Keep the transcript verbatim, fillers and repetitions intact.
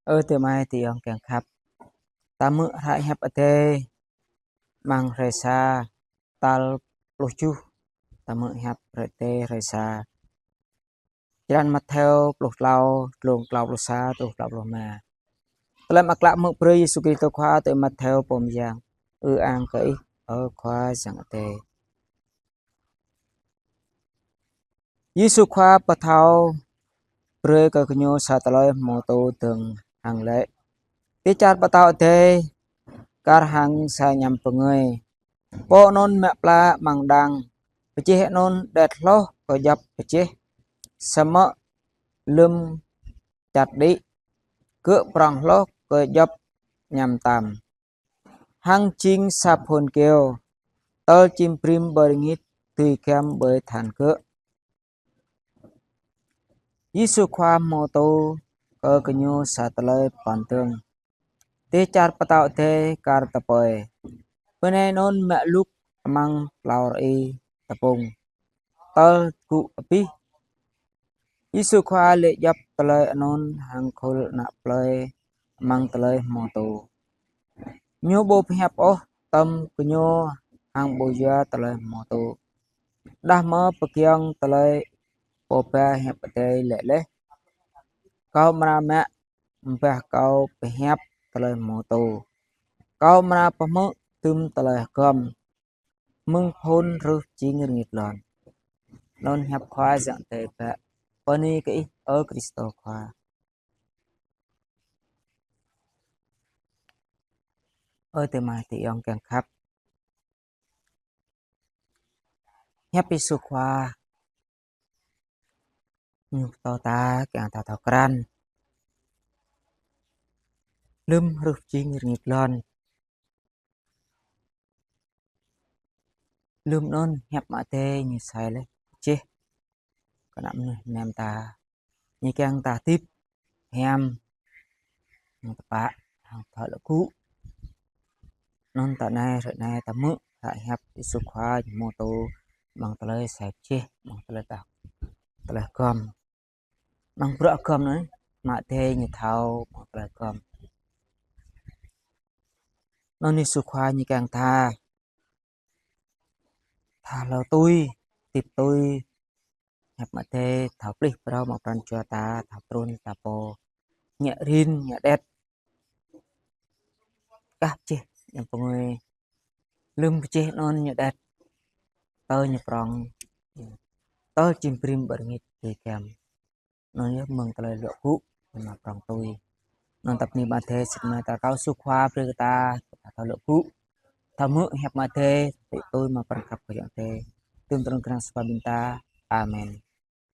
Ơ adơi amai adơi ayŏng kiăng khăp. Ta hmư̆ hră hiăp Adai amăng hrơi sa, tal pluh tơjuh. Ta hmư̆ hiăp Adai hrơi sa. Črăn Mattheo pluh klâo, glông klâo pluh sa truh klâo pluh rơma. Tơlơi mơak klă mơ̆ng Yêsu Krist Khua tui Mattheo pô mơyang. Ư-ang kơ Ih, ơ Khua Yang Adai. Yêsu Khua pơthâo brơi kơ gơñu sa tơlơi hmâo tô dơ̆ng hăng laĭ: Dêh čar pơtao Adai kar hăng sa añăm pơngơi. Pô anŭn mă plă amăng đang, pơjeh anŭn đet hloh kơ djŏp pơjeh, samơ̆ lơ̆m čăt đĭ, gơ̆ prŏng hloh kơ djŏp añăm tam. Hăng jing sa phŭn kyâo, tơl čim brĭm ƀơi rơngit, dưi giăm ƀơi than gơ̆. Yêsu Khua hmâo tô kơ gơñu sa tơlơi pơkŏn dơ̆ng. Dêh čar pơtao Adai kar tơpơi. Bơnai anŭn mă lŭk amăng klâo rơi tơpŭng, tơl gŭ abih. Yêsu Khua laĭ djŏp tơlơi anŭn hăng khul ană plơi amăng tơlơi hmâo tô. Ñu ƀu pơhiăp ôh tơm gơñu hăng ƀu yua tơlơi hmâo tô, đah mơ̆ pơgiŏng tơlơi pô ba hiăp Adai laĭ laih: Kâo amra mă ƀah kâo pơhiăp tơlơi hmâo tô. Kâo amra pơhmư̆ tŭm tơlơi hơgŏm mơ̆ng phŭn rơh jing rơngit lŏn. Anŭn hiăp Khua Yang Adai. Bơni kơ Ih, ơ Krist Khua. Ơ adơi amai adơi ayŏng kiăng khăp. Hiăp Yêsu Khua ñu pơtô ta kiăng ta thâo krăn lơ̆m rơh jing rơngit lŏn. Lơ̆m anŭn hiăp Adai ñu sai laih pơjeh kơ ană mơnuih mơnam ta, ñu kiăng ta hơdip hiam, hăng tơpă, hăng thâo lăi gŭ. Anŭn ta anai, hrơi anai ta hmư̆ hră hiăp Yêsu Khua ñu hmâo tô amăng tơlơi sai pơjeh, amăng tơlơi ta, tơlơi hơgŏm. Amăng bruă hơgŏm anŭn, mă Adai ñu thâo amăng tơlơi hơgŏm. Anŭn Yêsu Khua ñu kiăng ta, ta hlâo tui, hơdip tui hiăp Adai, thâo plih phrâo amăng pran jua ta, thâo trŭn ta pô ngă rin, ngă đet. Kah pơjeh añăm pơngơi, lơ̆m pơjeh anŭn ñu đet, tơl ñu prŏng, tơl čim brĭm ƀơi rơngit dưi giăm. Anŭn yơh mơ̆ng tơlơi luă gŭ, amra prŏng tui. Anŭn ta bơni Adai, sĭt mơ̆ ta rơkâo Yêsu Khua brơi kơ ta, ta thâo luă gŭ, thâo hmư̆ hiăp Adai, hơdip tui amăng pran khăp kơ Yang Adai. Tŭm tơlơi krăn sơpa ƀing ta. Amen.